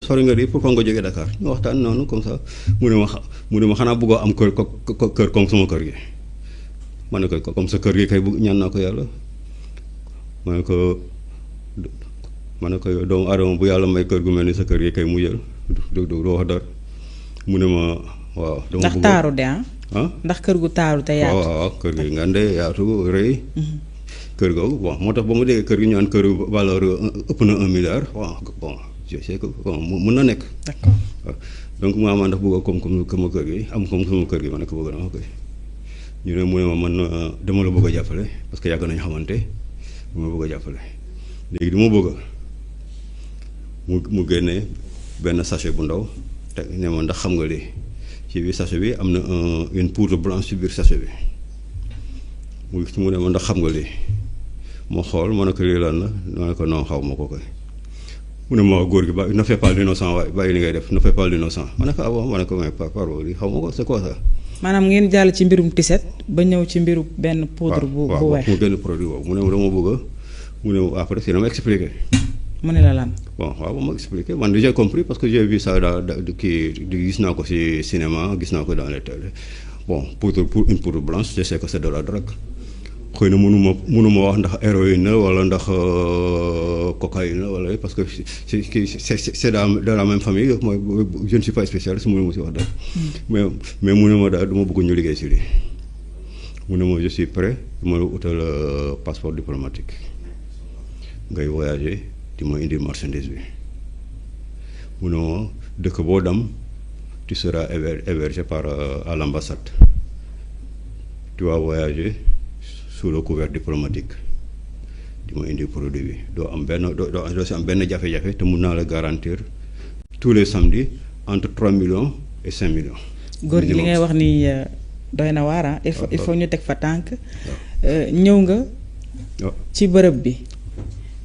sori nga di pourquoi nga jógee Dakar ñu waxtaan noonu comme ça mu ne ma xanaa bëggoo am kër comme sama kër gi ma ne ko comme sa kër gi kay bëgg ñaan naa ko yàlla ma ne ko doomu aadama bu yàlla may kër gu mel ni sa kër gi kay mu jël du wax dara mu ne ma waaw. dama bëgg ndax taaru de ndax kër gu taaru te yaatu. waaw kër gi ngande yaatu rëy. kër googu bon moo tax ba mu déggee kër gi ñu naan kër valeur ëpp na 1 milliard bon je sais que bon mën na nekk. d'accord waaw donc mu ndax bëgg comme sama kër gi am comme sama kër gi ma ne ko bëgg naa ko ñu ne mu ne ma man dama la bëgg a jàppale parce que yàgg nañu xamante ma bëgg a jàppale léegi du ma bëgg mu génne benn sachet bu ndaw te ne ma ndax xam nga lii ci biir sachet bi am na une poudre blanche ci biir sachet bi mu ne ma ndax xam nga lii ma xool ma ne ko lii lan la ma ne ko non xaw ma ko koy mu ne ma góor gi ba ne fais pas l'innocent waaye bàyyi li ngay def ne fais pas l'innocent ma ne ko ah bon ma ne ko mais pardon lii xaw ma ko c'est quoi ça. maanaam ngeen jàll ci mbirum tiset ba ñëw ci mbirum benn poudre bu weex mu génn produit boobu mu ne dama bëgg mu ne après si dama expliqué. mu ne la lan. bon waaw ba ma expliqué man j'ai compris parce que j'ai vu ça kii gis naa ko ci cinéma gis naa ko dans les télé bon pour une poudre blanche je sais que c'est de la drogue xëy na mënuma wax ndax héroïne la wala ndax cocaïne la wala parce que c'est de la même famille mooy je ne suis pas spécialiste mënu ma ci wax dara. mais mu ne ma daal dama bëgg ñu liggéey ci lii mu ne ma je suis prêt ma la utal passeport diplomatique ngay voyager di ma indi marchandise bi mu ne ma dëkk boo dem tu seras hébergé par à l'ambassade tu vas voyager sous le couvert diplomatique di ma indi produit bi doo si am benn jafe-jafe te mun naa la garantir tous les samedis entre 3 millions et 5 millions. góor gi li ngay wax ni doy na waar il faut ñu teg fa tànk ñëw nga ci bërëb bi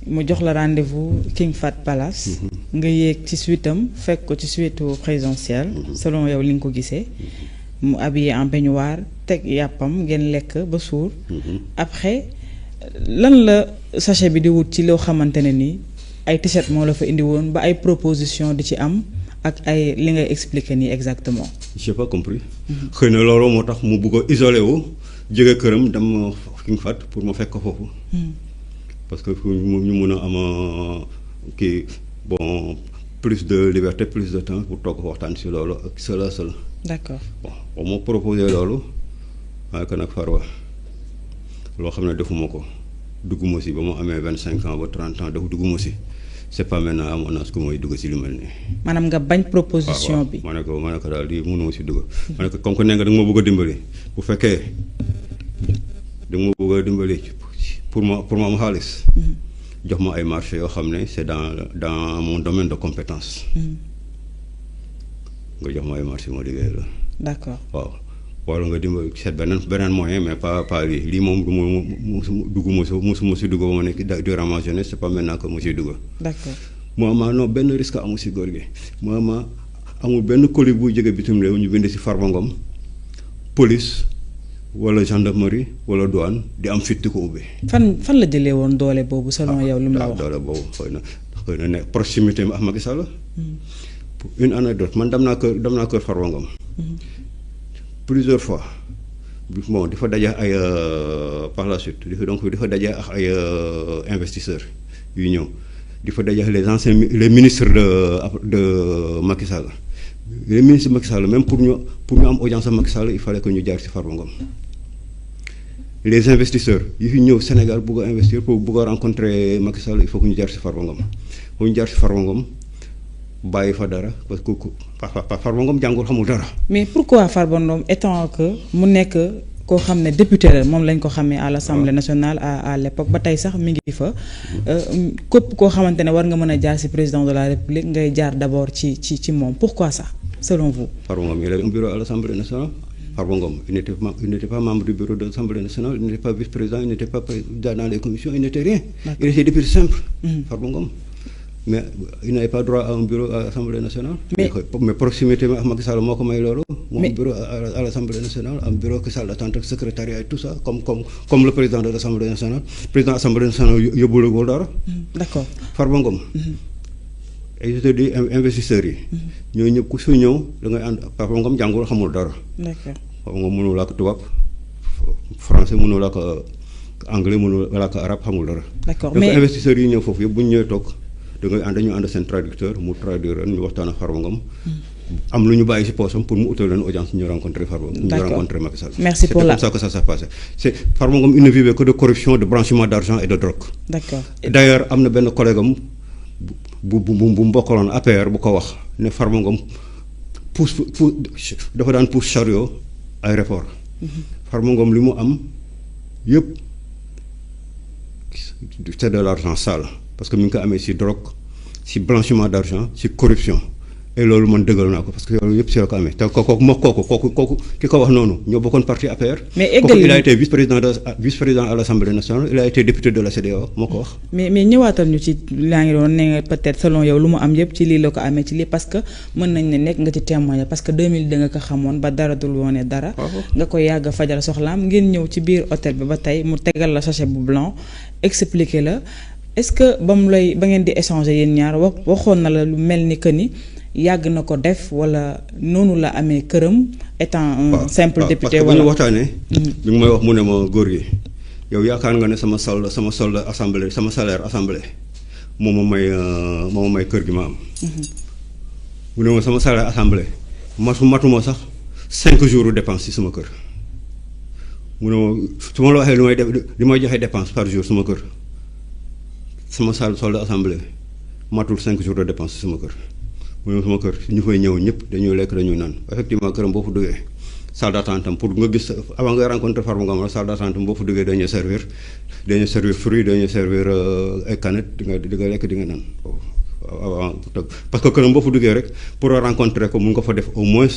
mu jox la rendez-vous King Fahd Palace nga yéeg ci suitam fekk ko ci suite présidentielle selon yow li nga ko gisee mu habillé en peignoir teg yàppam ngeen lekk ba suur après lan la sachet bi di wut ci loo xamante ne nii ay t-shirt moo la fa indi woon ba ay proposition di ci am ak ay li ngay expliquer nii exactement. j'ai pas compris. xëy na loolu moo tax mu bëgg a isolé wu jóge këram dem King Fahd pour ma fekk ko foofu. parce que ñu mun a am kii bon plus de liberté plus de temps pour toog waxtaan si loolu ak seul. d'accord bon ba ma proposé loolu waaye que nag Farba loo xam ne defuma ko dugguma si ba ma amee 25 ans ba 30 ans dugguma si c'est pas maintenant à mon âge que mooy dugg si lu mel nii. maanaam nga bañ proposition bi. ma ne ko daal lii mënuma si dugg. ma ne ko comme que nee nga da nga ma bëgg a dimbali bu fekkee da nga ma bëgg a dimbali pour ma am xaalis. jox ma ay marché yoo xam ne c'est dans mon domaine de compétence. nga jox ma ay marché moo liggéey la. d'accord waaw wala nga dimbali seet beneen moyen mais pas lii moom musuma si dugg ba ma nekk durant ma jeunesse c'est pas maintenant que mu si dugg. d'accord moi non benn risque amul si góor gi moi amul benn colis buy jóge bitim réew ñu bind si Farba Ngom police wala gendarmerie wala douane di am fit di ko ubbi. fan la jëlee woon doole boobu selon yow li mu la wax. doole boobu xëy na ne proximité mi ak Macky Sall. pour une anecdote man dem naa kër Farba Ngom plusieurs fois bon di fa daje ay par la suite di fa daje ak ay investisseurs yu ñëw di fa daje les ministres de Macky Sall les ministres de Macky Sall même pour ñu am audience ak Macky Sall il fallait que ñu jaar ci Farba Ngom les investisseurs yi fi ñëw Sénégal bëgg a investir pour bëgg a rencontrer Macky Sall il faut que ñu jaar ci Farba Ngom pour ñu jaar ci Farba Ngom bàyyi fa dara parce que Farba Ngom jàngul xamul dara. mais pourquoi Farba Ngom étant que mu nekk koo xam ne député la moom lañ ko xamee à l'Assemblée nationale à l'époque ba tey sax mi ngi fa képp koo xamante ne war nga mën a jaar ci président de la République ngay jaar d'abord ci moom pourquoi ça selon vous. Farba Ngom il avait un bureau à l'Assemblée nationale. Farba Ngom il n'était pas membre du bureau de l'Assemblée nationale, il n'était pas vice-président, il n'était pas président dans les commissions, il n'était rien. D'accord. Il était député simple. Farba Ngom. Mais il n'avait pas droit à un bureau à l'Assemblée nationale. Mais proximité avec Macky Sall moo ko may loolu. Un bureau à l'Assemblée nationale, un bureau que ça l'attend secrétariat et tout ça, comme le président de l'Assemblée nationale. Le président de l'Assemblée nationale yóbbul ko dara. D'accord. Farba Ngom. et je te dis investisseurs yi. ñooñu ñëpp ku su ñëw da ngay ànd Farba Ngom jàngul xamul dara. d'accord Farba Ngom mënul làkk tubaab français mënul làkk anglais mënul làkk arabe xamul dara. d'accord mais mais investisseurs yi ñëw foofu yëpp bu ñu ñëwee toog da ngay ànd ñu ànd seen traducteur mu traduire ñu waxtaan ak Farba Ngom. am lu ñu bàyyi ci poosam pour mu utal leen audience ñu rencontrer Farba. D'accord. ñu rencontrer Macky Sall. Merci pour la- C'est comme ça que ça s'est passé. C'est Farba Ngom il ne vivait que de corruption, de blanchiment d'argent et de drogue. d'accord D'ailleurs am na benn collègue am bu mbokkaloon APR bu ko wax ne Farba Ngom pousse dafa daan pousse chariot aéroport. Farba Ngom li mu am yëpp c'est de l'argent sale parce que mi ngi ko amee ci drogue ci blanchiment d'argent ci corruption et loolu man dëggal naa ko parce que loolu yëpp ci la ko amee te kooku ki ko wax noonu ñoo bokkoon parti APR. Mais kooku eggali- il a été vice-président à l'Assemblée nationale il a été député de la CEDEAO moo ko wax. mais ñëwaatal ñu ci laa ngi doon ne nga peut-être selon yow lu mu am yëpp ci lii la ko amee ci lii parce que mën nañ ne nekk nga ci témoin parce que 2002 nga ko xamoon ba dara dul woone dara. nga koy yàgg a fajal soxlaam ngeen ñëw ci biir hôtel bi ba tey mu tegal la sachet bu blanc expliquer la est-ce que ba ngeen di échanger yéen ñaar waxoon na la lu mel ni que ni yàgg na ko def wala noonu la amee këram étant un simple député. parce que bu wala ñu waxtaanee. bi mu may wax mu ne ma góor gi yow yaakaar nga ne sama solde assemblée sama salaire assemblée moo ma may kër gi ma am. mu ne ma sama salaire assemblée matuma sax 5 jours dépense ci sama kër. mu ne ma su ma la waxee li may joxe dépense par jour sama kër sama solde assemblée matul 5 jours de dépense ci sama kër. mu ne sama kër ñu fay ñëw ñëpp dañuy lekk dañuy naan effectivement këram boo fa duggee salle d'attente am pour nga gis avant nga rencontrer Farba Ngom la salle d'attente am boo fa duggee dañuy servir fruits dañuy servir ay canettes di nga lekk di nga naan avant parce que këram boo fa duggee rek pour rencontrer ko mun nga fa def au moins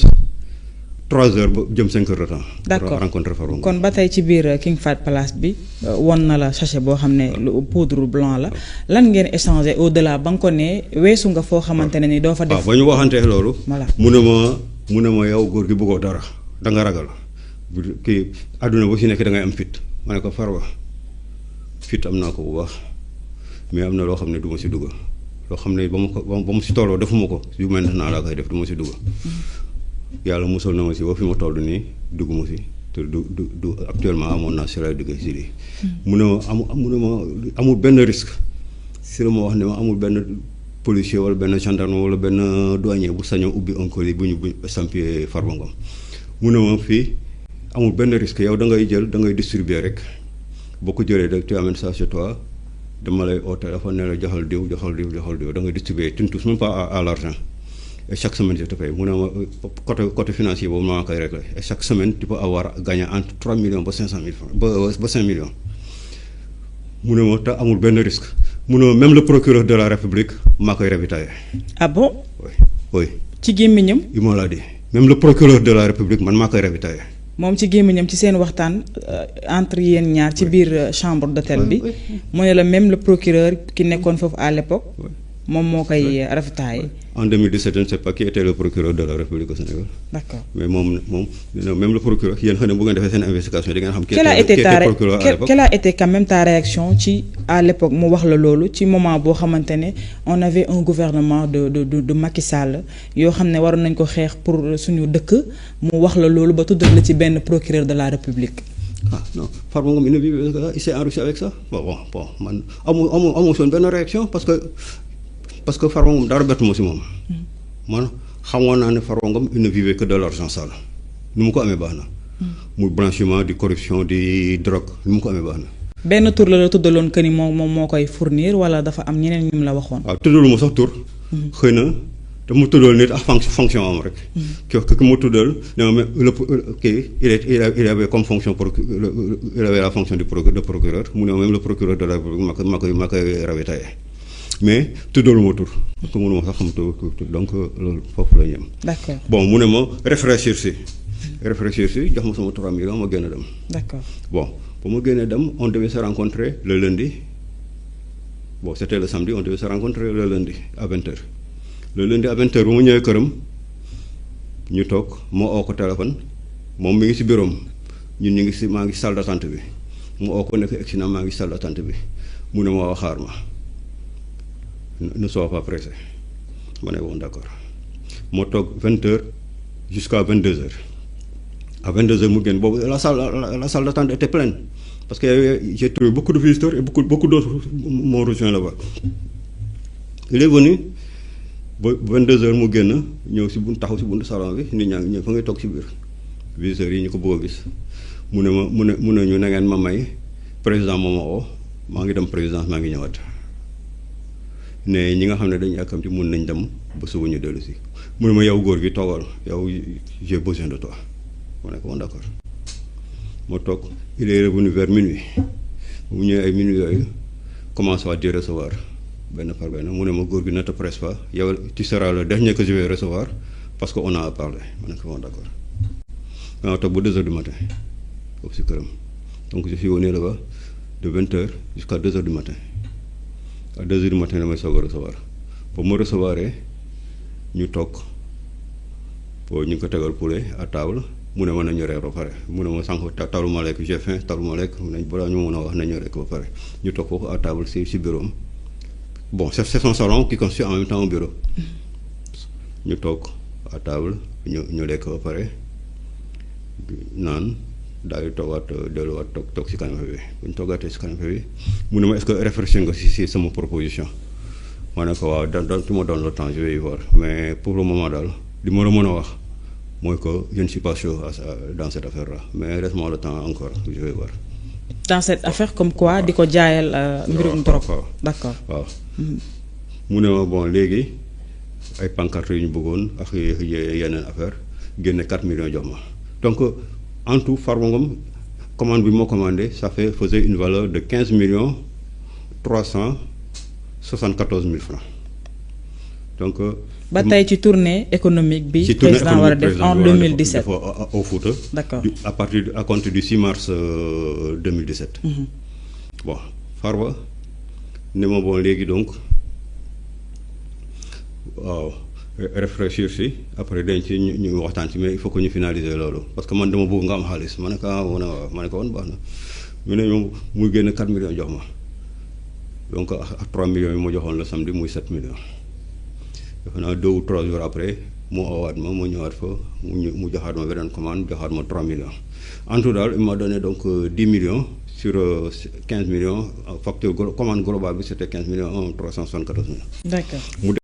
3 heures ba jëm 5 heures de temps. d'accord pour rencontrer Farba Ngom. kon ba tey ci biir King Fahd Palace bi won na la sachet boo xam ne lu poudre blanc la lan ngeen échanger au-delà ba nga ko ne weesu nga foo xamante ne ni doo fa def. waaw ba ñu waxantee loolu. voilà mu ne ma yow góor gi bëggoo dara da nga ragal kii àdduna boo si nekk da ngay am fit ma ne ko Farba fit am naa ko bu baax mais am na loo xam ne du ma si dugg loo xam ne ba mu si tolloo defuma ko yu maintenant laa koy def du ma si dugg. yàlla musal na ma si ba fi ma toll nii dugguma si te du actuellement amoon naa si lay duggee si lii. mu ne ma amul benn risque si la ma wax ne ma amul benn policier wala benn gendarme wala benn douanier bu sañoo ubbi un colis bu ñu estampillé Farba Ngom mu ne ma fii amul benn risque yow da ngay jël da ngay distribuer rek boo ko jëlee rek tu amènes ça chez toi dama lay au téléphone ne la joxal diw da ngay distribuer tu ne touches même pas à l'argent. Et chaque semaine je te paye mu ne ma côté financier boobu maa koy réglé et chaque semaine tu peux avoir gagné entre 3 millions ba 500 000 francs ba 5 millions mu ne ma te amul benn risque mu ne ma même le procureur de la République maa koy ravitailler. ah bon. oui. ci gémmiñam. il m'a l'a dit même le procureur de la République man maa koy ravitailler. moom ci gémmiñam ci seen waxtaan entre yéen ñaar ci biir chambre d'hôtel bi. mu ne la même le procureur ki nekkoon foofu à l'époque. moom moo koy ravitailler. En 2017, je ne sais pas qui était le procureur de la République au Sénégal. D'accord. Mais même le procureur, il y a une investigation. Quelle a été quand même ta réaction à l'époque mu wax la loolu ci moment boo xamante ne on avait un gouvernement de Macky Sall yoo xam ne waroon nañ ko xeex pour suñu dëkk mu wax la loolu ba tuddal la ci benn procureur de la République. Ah non, Farba Ngom il s'est enrichi avec ça. Bon, man amu son benn réaction parce que Farba Ngom dara bett ma si moom. man xamoon naa ne Farba Ngom il ne vivait que de l'argent sale ni mu ko amee baax na. muy blanchiment di corruption di drogue ni mu ko amee baax na. benn tur la tuddaloon que ni moom moo koy fournir wala dafa am ñeneen ñu la waxoon. waaw tuddalu ma sax tur. xëy na te mu tuddal nit ak fonction am rek. ki mu tuddal ne kii il avait comme fonction il avait la fonction de procureur mu ne même le procureur de la République ma koy ravitailler. mais tuddalu ma tur parce que mënu ma sax xam tur donc loolu foofu la ñu yem. D'accord. Bon mu ne ma réfléchir si jox ma sama 3 millions ma génn dem. D'accord. Bon ba ma génnee dem on devait se rencontrer le lundi bon c'était le samedi on devait se rencontrer le lundi à 20h. Le lundi à 20h bu ma ñëwee këram ñu toog ma oo ko téléphone moom mi ngi si bureau am ñun ñu ngi si maa ngi salle d'attente bi mu oo ko nekk egsi na maa ngi salle d'attente bi mu ne ma waa xaar ma. Ne sois pas pressé ma ne bon d'accord moo toog 20h jusqu'à 22h à 22h mu génn boobu la salle d'attente était pleine parce que j'ai trouvé beaucoup de visiteurs et beaucoup d'autres m'ont rejoint là-bas. Il est venu ba 22h mu génn ñëw si buntu taxaw si buntu salon bi nit ñaa ngi ñëw fa ngay toog si biir visiteurs yi ñu ko bëgg a gis mu ne ñu na ngeen ma may président moo ma oo maa ngi dem présidence maa ngi ñëwaat ne ñi nga xam ne dañu yàkkamti mun nañ dem ba suba ñu dellu si mu ne ma yow góor gi toogal yow j'ai besoin de toi ma ne ko bon d'accord moo toog il est revenu vers minuit mu ñëwee ay minuit yooyu commence à dire recevoir benn par benn mu ne ma góor gi ne te presse pas yow tu seras le dernier que je vais recevoir parce que on a à parler ma ne ko bon d'accord maa toog ba 2h du matin foofu si këram donc je suis venu là-bas de 20h jusqu'à 2h du matin à 2h du matin damay soog a recevoir ba ma recevoir ñu toog boo ñu ko tegal poulet à table mu ne ma nañu reer ba pare mu ne ma sànq talu ma lekk j'ai faim talu ma lekk nañ balaa ñu mën a wax nañu rekk ba pare ñu toog foofu à table si bureau am bon c'est son salon qui constitue en même temps un bureau ñu toog à table ñu lekk ba pare naan daal di toogaat delluwaat toog si canapé bi bu ñu toogaatee si canapé bi mu ne ma est-ce que réfléchir nga si sama proposition ma ne ko waaw donc tu me donnes le temps je vais y voir mais pour le moment daal li ma la mën a wax mooy que je ne suis pas chaud dans cette affaire là mais laisse-moi le temps encore je vais voir. dans cette affaire comme quoi di ko jaayal mbirum drogue. d'accord waaw mu ne ma bon léegi ay pancartes yu ñu bëggoon ak yeneen affaire génne 4 millions jox ma donc en tout Farba Ngom commande bi moo commandé ça faisait une valeur de 15 millions 374 000 francs donc. ba tey ci tournée économique bi. président war a def en 2017 au Fouta. d'accord à compter du 6 mars 2017. Bon Farba ne ma bon léegi donc waaw réfléchir si après dañ ci ñu waxtaan ci mais il faut que ñu finaliser loolu parce que man dama bëgg nga am xaalis ma ne ko ma ne ko woon baax na ñu ne ñoom muy génn 4 millions jox ma donc ak 3 millions yi ma joxoon la samedi muy 7 millions. defe naa 2 ou 3 jours après mu owaat ma mu ñëwaat fa mu joxaat ma beneen commande joxaat ma 3 millions en tout daal il m'a donné donc 10 millions sur 15 millions facture commande globale bi c'était 15 millions 374 000. D'accord.